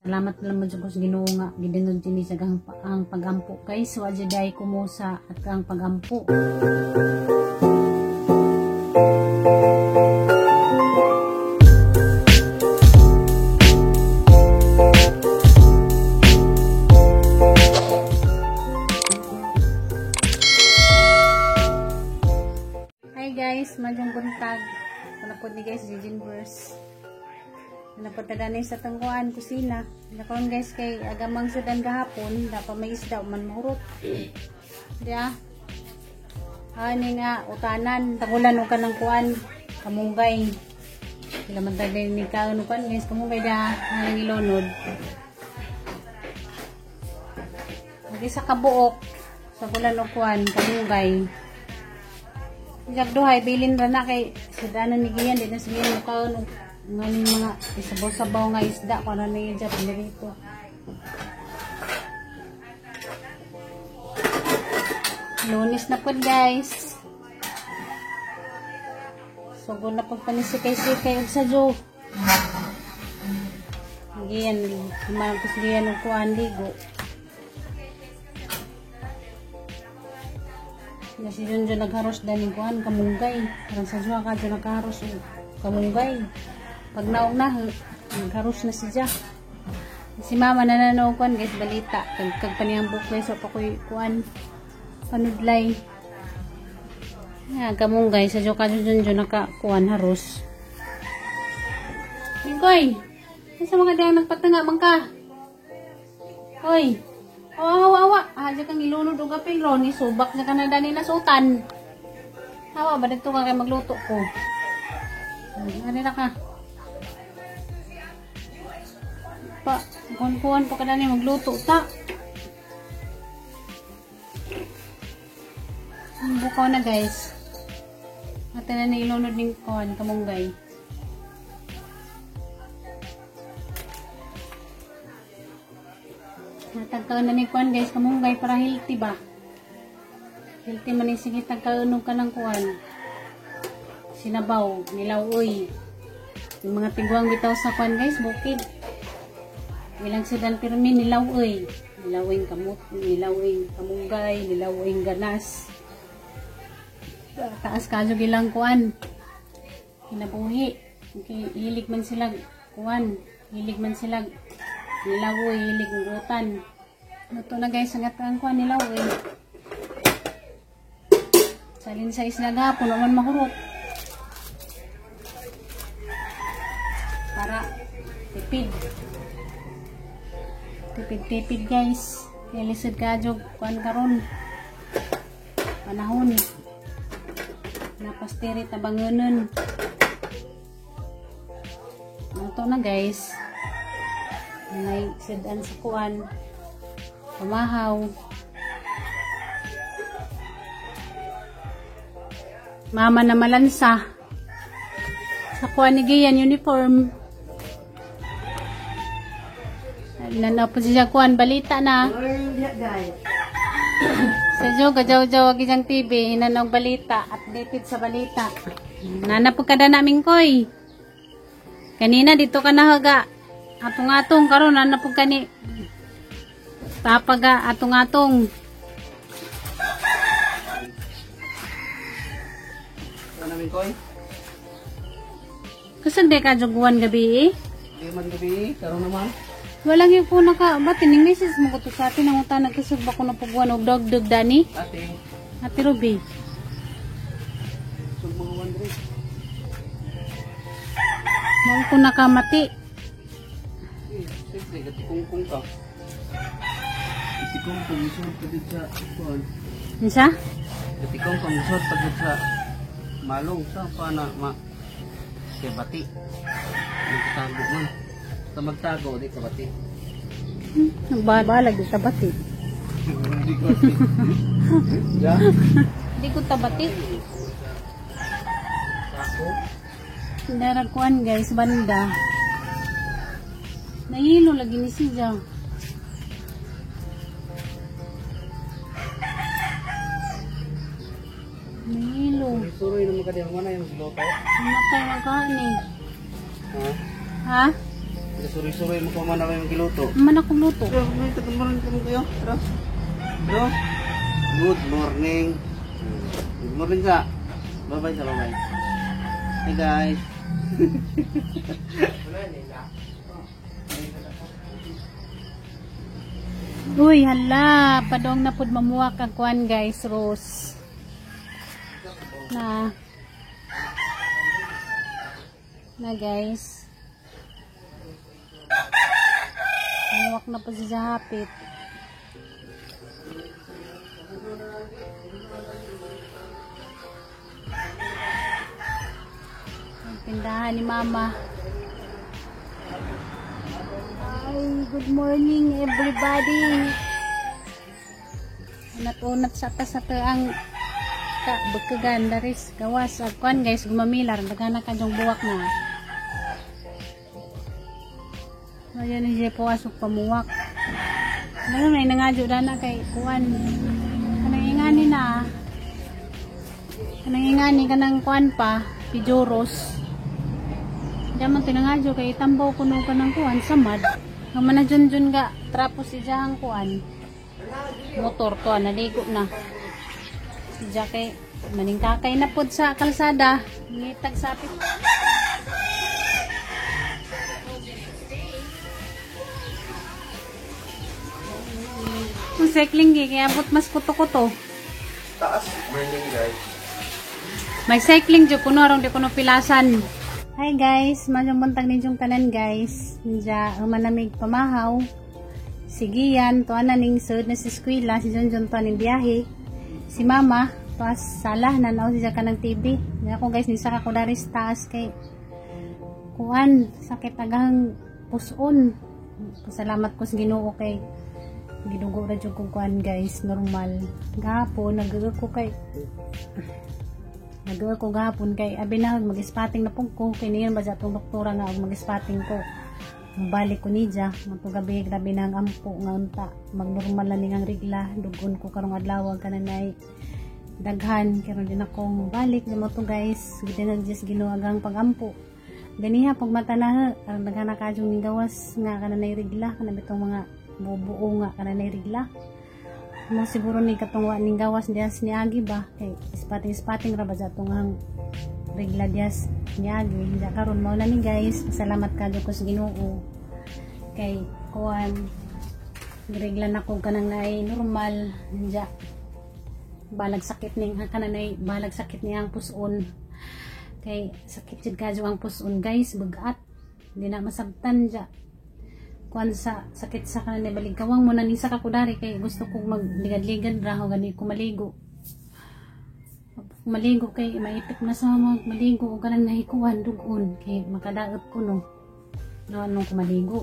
Salamat na lang sa Ginoo nga gidinod dinhi sa ang pagampo guys. Wa jud ay kumusa at ang pagampo. Hi guys, madyong buntag. Panapod ni guys, Jinverse. Napunta na sa tangkuan, kusina. Nakaroon guys kay agamang sudan gahapon, dapat may isda man mahurot. Diya. Ani nga utanan, tagulan og kanang kuan, kamunggay. Sila man tagay ni kaon kuan guys, kamunggay da nang ilunod. Ug isa ka buok sa gulan og kuan, kamunggay. Jag duhay bilin ra na kay sudanon ni giyan di na sige mo kaon og nganing mga isabaw-sabaw nga isda kung ano na yun dyan, pinirito. Lunes na po guys. Sugod na po panisikay-sikay og sadyo. Giyan, humarang ko siya ng kuan ligo. Na si Junjun nagharos daning kuan kamunggay. Parang sa dyan ka dyan nagharos kamunggay. Pag naong na, nagharos na siya. Si mama nananaw kuan guys, balita. Kag paniyang buklay sa pakoy kuan panudlay. Ya, kamunggay sa dyan ka dyan naka kuan haros. Mingkoy, sa mga dayang nagpatanga man ka. Hoy. Oh, awa awa. Ah, dyan kang ilunod og apil ron, isubak na ka na dani nasutan. Awa ba dito ka kay magluto ko. Ano na ka? Pa, kuan-kuan pa ka dani magluto ta. Bukaw na guys. Ate na ni ilunod ning kuan kamunggay. Natagkaon na ni kuan guys, kamunggay para healthy ba? Healthy man ni sige tagkaon ka ng kuan. Sinabaw, nilaw-oy. Yung mga tiguang bitaw sa kuan guys, bukid. Ilang sidan pirmi nilaw-oy. Nilawing kamut, nilawing kamunggay, nilawing ganas. Taas kadyo ilang kuan. Kinabuhi. Okay, hilig man sila kuan, hilig man sila nilawoy, hilig ugutan. Luto na guys, ang atang kuan nilawoy. Salin sa isla gapon, man mahurot. Para tipid. Tipid-tipid guys. Kaya lisod kadyo kuan karon. Panahon. Napastiri tabangunon. Luto na guys. May sedan sa kuan. Pamahaw. Mama na malansa. Sa kuan ni Gian uniform. Nanaw po siya kuan balita na. Sa jo gajaw-jaw ag TV hinanaw balita, updated sa balita. Nana po kada namin koy. Kanina dito ka nahaga. Atong-atong karon nana po kani. Papaga atong-atong. Ano namin koy? Kusog di ka juguan gabi eh? Di man gabi karon naman. Walang yung po naka, ba tining message mo ko to sa atin ang utang nagkusog ba ko na puguan og dogdog dani? Ate. Ate Ruby. Sug mga 1 Mao ko nakamati. Siyempre, gatikungkong ka. Gatikungkong, isod pagod sa kuan. Unsa? Gatikungkong, isod pagod sa malong sa pana ma kay bati. Nagtago man. Sa magtago di ka bati. Nagbalag di ta bati. Di ko. Ya. Di ko tabati. Sako. Darag kuan guys, banda. Nahilo lagi ni siya. Nahilo. Suroy naman ka diyan, wala yung magluto. Matay man ka ni. Ha? Ha? Suri-suri mo pa man na may giluto. Man akong luto. Pero may good morning kamo kayo. Tara. Bro. Good morning. Good morning sa. Bye-bye sa bye-bye. Hey guys. Uy, hala, padong na pud mamuwak ang kuan guys, Rose. Na. Na guys. Mamuwak na po siya hapit. Ang tindahan ni Mama. Ay, good morning everybody. Unat-unat sa tas sa ang ka bekagan daris gawas ag kuan guys, gumamilar daghan na kadyong buwak na. Ayan ni po asok pamuwak. Daghan na nangadyo dana kay kuan. Kanang ingani na. Kanang ingani kanang kuan pa, pijuros. Diyan man tinangadyo kay tambaw kuno kanang kuan samad. Nga man na jun ga trapo si jahang kuan. Motor to naligo na. Si kay maningkakay na pod sa kalsada, ngitag sapit. Kung cycling gi kaya abot mas kuto-kuto. Taas. Morning guys. May cycling jud kuno aron di kuno pilasan. Hi guys, maayong buntag ninyong tanan guys. Nja manamig pamahaw. Sige yan, tuwa na ning sud na si eskwela, si Junjun tuwa ning biyahe. Si Mama, tuwa sala, nanaw siya ka ng TV. Nga ako guys, nisaka ko dari sa taas kay kuan, sakit agahang puson. Pasalamat ko sa Ginoo kay gidugo ra jud ko kuan guys, normal. Gahapon nagaga ko kay nagawa ko gahapon kay abi na mag-spotting na pug ko kay niyon ba sa atong doktora nga og mag-spotting ko. Balik ko niya matong gabi, grabe na ang ampo nga unta magnormal na ning ang regla, dugon ko karong adlaw kananay daghan karon din ako mobalik mo to guys. Gidan just Ginoo agang pagampo ganiha pag mata na aron daghan na kadyong ning gawas nga kananay regla kana bitong mga bubuo nga kananay regla mo siguro ni katong wa ning gawas dias niagi ba kay spotting spotting ra ba sa atong ang regla dias niagi. Diya karon mao na ni guys, salamat kadyo ko sa Ginoo kay kuan regla na ko kanang naay normal. Diya balag sakit ning kananay balag sakit niyang puson kay sakit jud kadyo ang puson guys, bugat di na masabtan. Diya kuan sa sakit sa kanan balig kawang mo na ni sa kakudari kay gusto kong magligad-ligad ra ho gani ko maligo. Maligo kay maipit na sa mag maligo og kanang nahikuan dugon kay makadaot ko no. No anong ko maligo.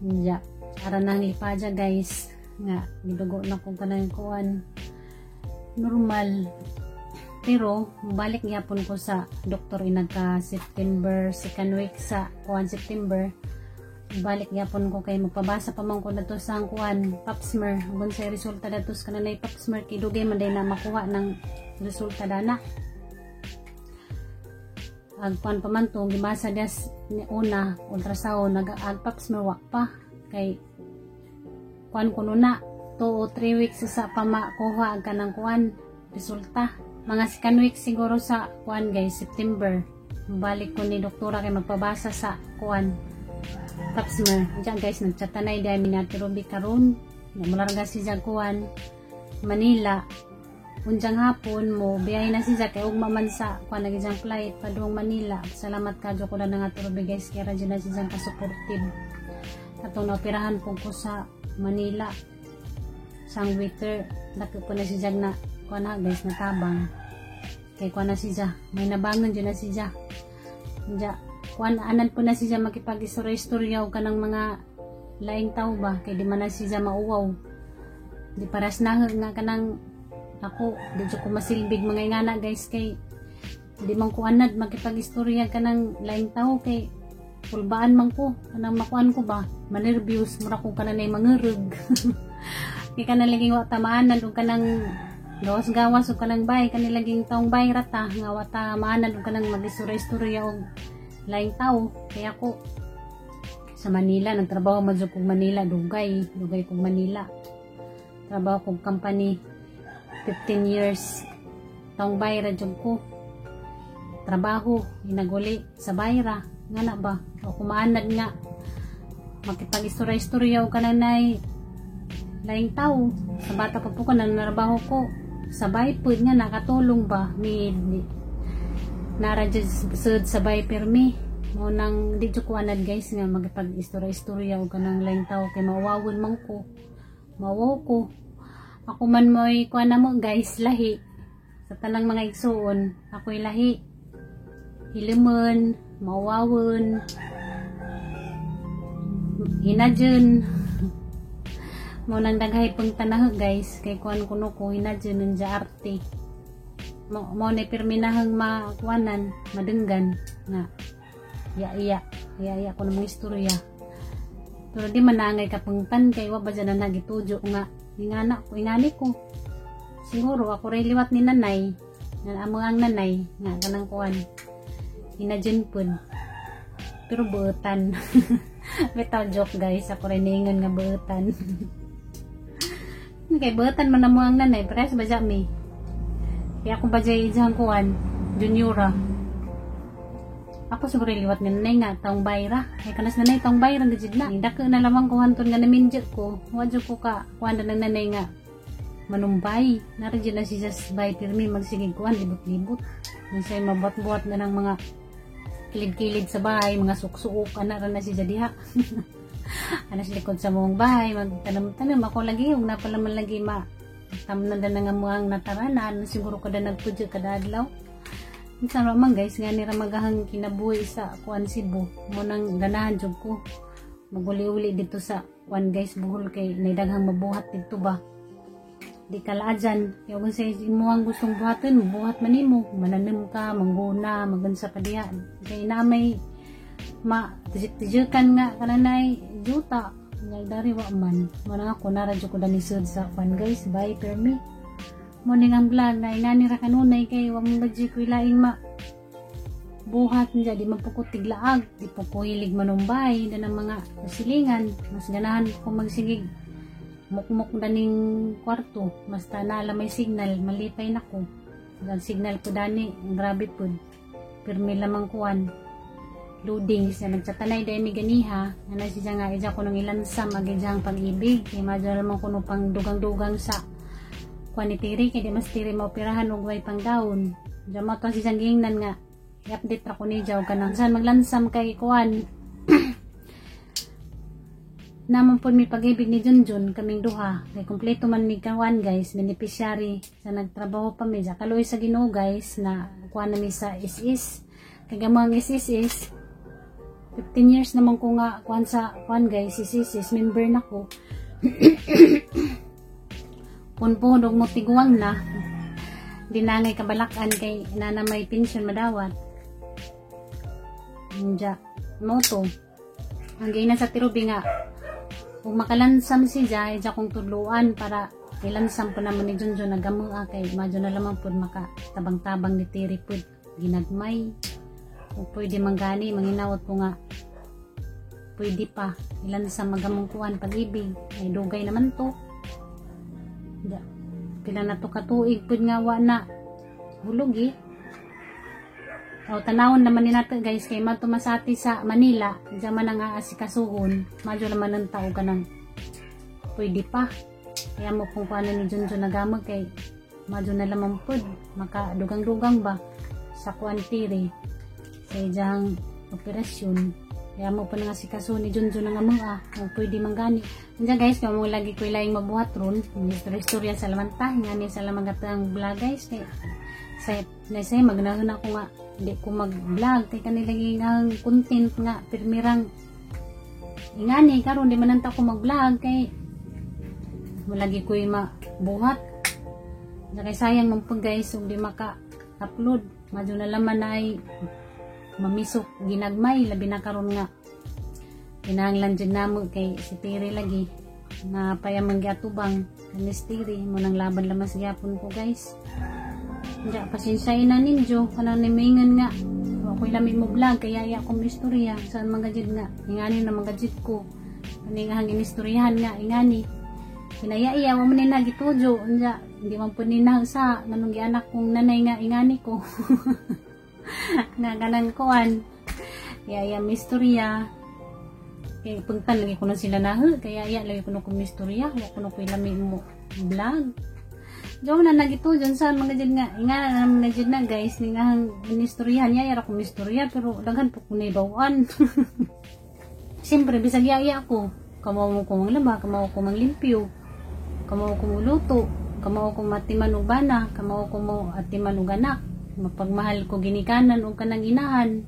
Ya, ara nang lipadya guys nga gidugo na ko kanang kuan normal. Pero balik gyapon ko sa doktor inagka September second week sa kuan September. Balik gyapon ko kay magpabasa pa man ko nato sa kuan pap smear ug sa resulta datos kananay pap smear kay dugay man day na makuha ng resulta dana. Ag kuan pa man to gibasa das ni una ultrasound nag ag pap smear wa pa kay kuan kuno na 2 o 3 weeks sa pa makuha ang kanang kuan resulta. Mga second week siguro sa kuan guys September. Balik ko ni doktora kay magpabasa sa kuan pap smear. Diyan guys nagchatanay dahil minatirubi karon. Namularga si Jaguan Manila. Unjang hapon mo biyahe na si Jack kay ugma man sa kuan lagi jang flight padung Manila. Salamat kadyo ko na nga turubi guys kay ra na si Jack ka-supportive. Atong naoperahan po ko sa Manila. Sang waiter dako po na si Jack na kuan na guys natabang. Kay kuan na si Jack, may nabangon jud na si Jack. Jack kuan anan po na siya makipag-istorya-istorya og kanang mga laing tao ba kay di man na siya mauwaw. Di paras na nga kanang ako di jud ko masilbig mga ingana guys kay di man ko anad makipag-istorya kanang laing tao kay pulbaan man ko kanang makuan ko ba manervyos mura ko kananay mangurog. Kay kanang laging wa tamaanan og kanang gawas-gawas og kanang bay kani laging taong bay rata nga wa tamaanan og kanang mag-istorya-istorya og laing tao. Kaya ako Sa Manila nagtrabaho man jud kog Manila, dugay dugay kog Manila. Trabaho kog company 15 years. Taong bayra jud ko trabaho, inaguli sa bayra nga na ba o kumaanad nga makipag-istorya-istorya og kananay laing tao. Sa bata pa po ko nanarabaho ko sa bay pud nga nakatulong ba mi nara jud sud sa bay permi mo nang di jud ko anad, guys, nga magipag-istorya-istorya og kanang laing tao kay mawawon man ko, mawaw ko. Ako man mo'y kuan na mo, guys, lahi sa tanang mga igsuon. Ako'y lahi hilimon, mawawon, hinadyon mo nang daghay pang tanaho, guys, kay kuan kuno ko hinadyon nanja arte mo mo na pirminahang makuanan madenggan nga iya iya iya iya ko mga istorya. Pero di man naangay kapungtan kay wa ba dyan na nagitujo nga ingana ko, ingani ko. Siguro ako ray liwat ni nanay nga amo ang nanay nga kanang kuan hinadyon pud pero buutan. Bitaw, joke, guys. Ako rin niingon nga buutan kay buutan man na mo ang nanay, parehas ba mi. Kaya ako ba dyan ijang kuan juniora. Ako siguro liwat nga nanay nga taong bayra kay kanas nanay taong bayra gajid na dako na lamang ko hanton nga naminjo ko. Wa jud ko ka kuan na ng nanay nga manumbay. Nara jud na siya sa bay pirmi magsigig kuan libot-libot. Minsan mabuhat-buhat na ng mga kilid-kilid sa bahay, mga suksuok ana ra na siya diha. Ana sa likod sa mong bahay magtanam-tanam. Ako lagi ug napala man lagi ma tamnan na nga muang nataranan siguro kada nagpudyo kada adlaw. Minsan man, guys, nga nira magahang kinabuhi sa kuan Cebu. Mo nang ganahan jud ko maguli-uli dito sa kuan, guys, Bohol, kay naidaghang mabuhat dito ba. Di kalaadyan kay kung sa imuhang gustong buhaton, buhat man nimo, mananim ka, mangguna, magansa ka diha kay na may ma tijukan nga kananay juta nga dari wa man. Mo nang ako nara jud ko dani sud sa kuan, guys, bye permi mo ning ang vlog na ingani ra kanunay kay wa mo badji ko laing ma buhat niya. Di man po ko tiglaag, di po ko hilig manumbay na ng mga silingan. Mas ganahan ko magsigig mukmuk daning kwarto basta naala may signal, malipay na ko. Ang signal ko dani grabe pud, pirmi lamang kuan loading siya. Nagchatanay dahil mi ganiha nga siya nga ija ko nang ilansam ag ijang pag-ibig kay madyo lamang kuno pang dugang-dugang sa kuan ni Tiri kay di mas Tiri maoperahan og way pang down. Diyan mo to siya giingnan nga i-update ra ko ni Jaw kanang saan maglansam kay kuan naman po mi pag-ibig ni Junjun kaming duha kay kompleto man mi kuan, guys, beneficiary sa nagtrabaho pa mi. Kaloy sa Ginoo, guys, na kuan na mi sa SSS kay gamang SSS. 15 years naman ko nga kuan sa kuan, guys, SSS member na ko. Kun po og mo tiguang na dinangay kabalakan kay nana may pension madawat. Nja mo to ang gina sa tirubi nga kung makalansam si Ja, ija kong tudluan para ilansam po naman ni Junjun nagamu kay madyo na lamang pud maka tabang-tabang ni Tiri pud ginagmay. Kung pwede manggani manginawat ko nga pwede pa ilansam magamong kuan pag-ibig ay dugay naman to. Ja, pila na to katuig pud nga wa na hulog eh. O, tanawon naman ni nato, guys, kay matumasati sa Manila, diyan man ang aasikasuhon, madyo naman ang tao ka ng pwede pa. Kaya mo kung paano ni Junjun nagamag kay madyo na lamang pud, makadugang-dugang ba sa kuantiri sa ijang operasyon. Kaya mo pa nga sikaso ni Junjun nga mga kung pwede manggani. Nandiyan, guys, kaya mo lagi ko ilaing mabuhat ron. Istorya sa lamanta, nga ni sa lamang ang vlog, guys. Kay, sa nasay magnahon ako nga di ko mag-vlog kay kanila ang content nga pirmirang ingani karon di man ko mag-vlog kay lagi ko mabuhat. Kay sayang man pag, guys, ug di maka upload, madyo na laman ay mamisok ginagmay, labi na karon nga kinahanglan jud namo kay si Tiri lagi na payamang giatubang kanis Tiri mo nang laban lamas gyapon ko, guys. Diya, pasensya na ninyo kanang nimingan nga Ako'y lami mo vlog kaya iya akong istorya sa mga jud nga ingani na mga jud ko. Ani nga hangin istoryahan nga ingani. Kinaya iya wa man ni nagitujo unya hindi man pud ni na sa nganong gianak kong nanay nga ingani ko. Nga ganang kuan. Kaya iya may istorya. Kaya pagtan lagi ko na sila nahu kaya iya lagi ko na kong istorya, wa ko na ko'y lami mo vlog. Diyan na nagito dyan sa mga dyan nga nga na mga dyan na guys ni nga ang inistoryahan niya yara kong istorya pero daghan po ko na ibawaan. Siyempre bisag yaya ko kamaw mo ko manglaba, kamaw ko manglimpyo, kamaw ko muluto, kamaw ko matiman og bana, kamaw ko mo atiman og anak, mapagmahal ko ginikanan og kanang inahan,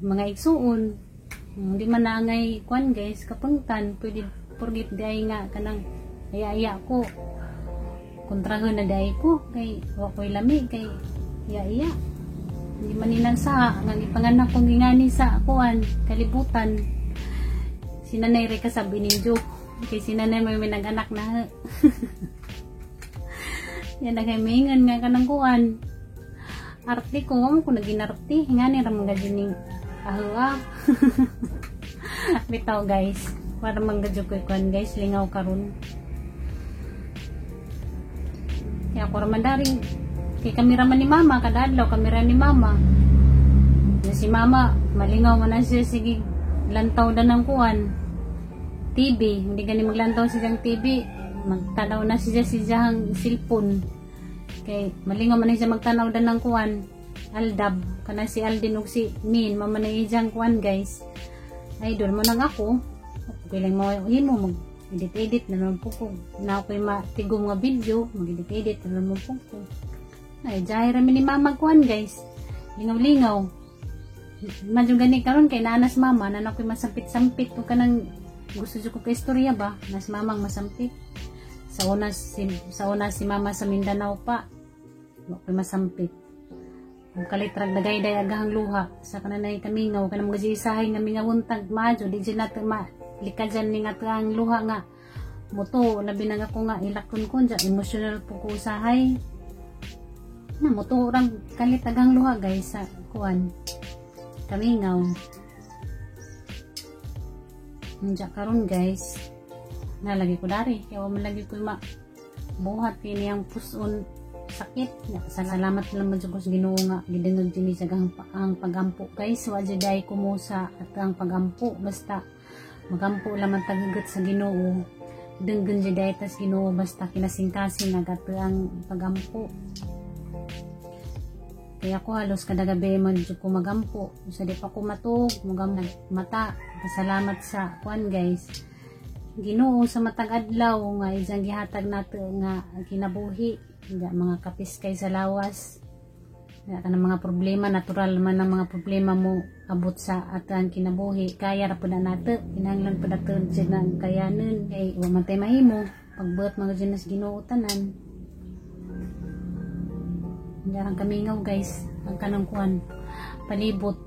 mga igsuon. Hindi man na angay kwan guys kapangtan pwede porgit di ay nga kanang aya-aya ko kontrahon na dai ko kay wa ko'y lami kay iya-iya hindi man ninang sa nga gipanganak kong gingani sa kuan kalibutan. Si nanay re kasabi ninyo kay si nanay may nag-anak na yan naghimingan nga kanang kuan arte ko mo ko naginarte ngani ra man gajining ahuwa. Bitaw guys para manggadyo ko kuan guys lingaw karon. Kaya ako raman daring kay kamera man ni mama kada adlaw kamera ni mama. Na si mama malingaw man na siya sige lantaw na ng kuan TV, hindi gani maglantaw siyang TV, magtanaw na siya siyang cellphone. Kay malingaw man na siya magtanaw dan ng kuan Aldab kana si Aldin ug si Min mama na ijang kuan guys. Idol mo nang ako. Okay lang mo himo mag edit edit na naman po ko. Na ako'y matigom nga video, mag edit edit na naman po ko. Ay jay ra mi ni mama kuan guys. Lingaw-lingaw. Madyo gani karon kay naanas mama na ako'y masampit-sampit ug kanang gusto jud ko kay istorya ba nas mamang masampit. Sa una si mama sa Mindanao pa. Wa ko'y masampit. Ang kalitrag dagayday agahang luha sa kananay kamingaw kanang mga isahay nga mingawontag madyo di dyan natin ma likad dyan ni nga ang luha nga moto labi na nga ko nga ilakon ko dyan emotional po ko usahay na moto orang kalit agang luha guys sa kuan kamingaw. Diyan karon guys nalagi ko dari kaya man lagi ko ma buhat kini ang puson sakit. Salamat lang man jud ko sa Ginoo nga gidungog dinhi sa ang pagampo guys. Wa jud ay kumusa at ang pagampo basta magampo lamang tagigot sa Ginoo. Dunggon jud ay tas Ginoo basta kinasingkasing agat ang pagampo. Kaya ako halos kada gabi man jud ko magampo. Sa di pa ko matug, magampo mata. Pasalamat sa kuan guys. Ginoo sa matag adlaw nga ijang gihatag nato nga kinabuhi. Nga mga kapiskay sa lawas. Nga kanang mga problema natural man ang mga problema mo abot sa atang kinabuhi. Kaya ra pud na nato, kinahanglan pud nato jud na kayanan kay wa man tay mahimo pagbuot mga jud sa Ginoo tanan. Diyan kamingaw guys, ang kanang kuan palibot.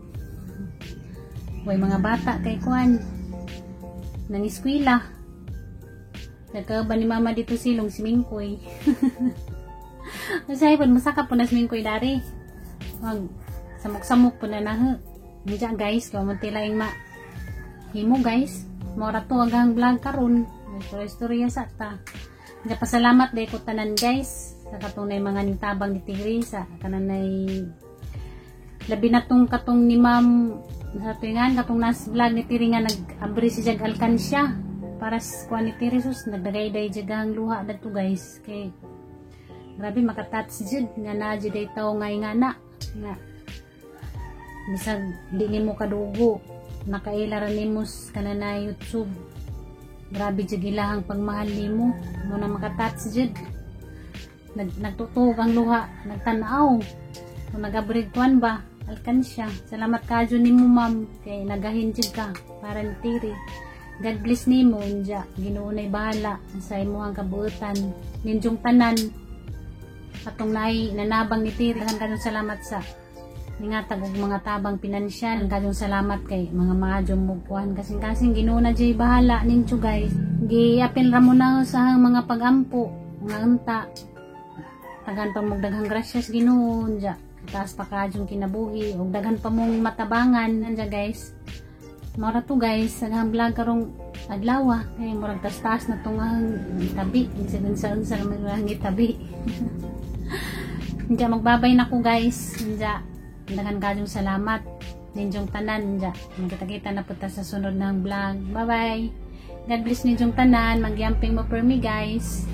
Way mga bata kay kuan nang eskwela. Nagkauban ni mama dito silong si Mingkoy. Kasi pud masaka po na si Mingkoy dari. Mag samok-samok po na nahu. Diyan guys, kung man tila ma himo guys. Mora to agang vlog karon. Istorya sa ta. Diyan pasalamat day ko tanan guys sa katong nay mga nitabang ni Tigre sa kananay labi na tong katong ni ma'am sa tuingan katong nas vlog ni Tiri nga nag-abri si Jag Alcancia para sa kuan ni Tiri sus nagdagayday jag ang luha dadto guys kay grabe makatouch jud nga naa jud ay tawo nga ingana nga bisag di nimo kadugo nakaila ra nimo kanana YouTube. Grabe jud ilahang pagmahal nimo mo na makatouch jud. Nagtutuog ang luha, nagtan-aw. Kung nag-abri kuan ba Alcancia. Salamat kadyo nimo ma'am kay nagahin jud ka para ni Tiri. God bless nimo unja. Ginoo nay bahala sa imong kabuotan. Ninjong tanan atong naay nanabang ni Tiri. Daghan kayong salamat sa ningatag og mga tabang pinansyal. Kayong salamat kay mga maadyong mugkuhan kasing-kasing. Ginoo na jay bahala ninyo guys. Giapin ra mo na sa mga pagampo, mga unta. Tagan pa mo daghang grasyas Ginoo unja. Taas pa kadyong kinabuhi ug daghan pa mong matabangan nandiyan, guys. Mao ra to, guys, ang vlog karong adlaw kay murag tas-tas na tong ang tabi unsa unsa unsa naman ang tabi. Diya, magbabay na ko, guys. Diya, daghan kadyong salamat ninyong tanan. Diya, magkita-kita na po ta sa sunod ng vlog. Bye bye. God bless ninyong tanan. Magyamping mo permi, guys.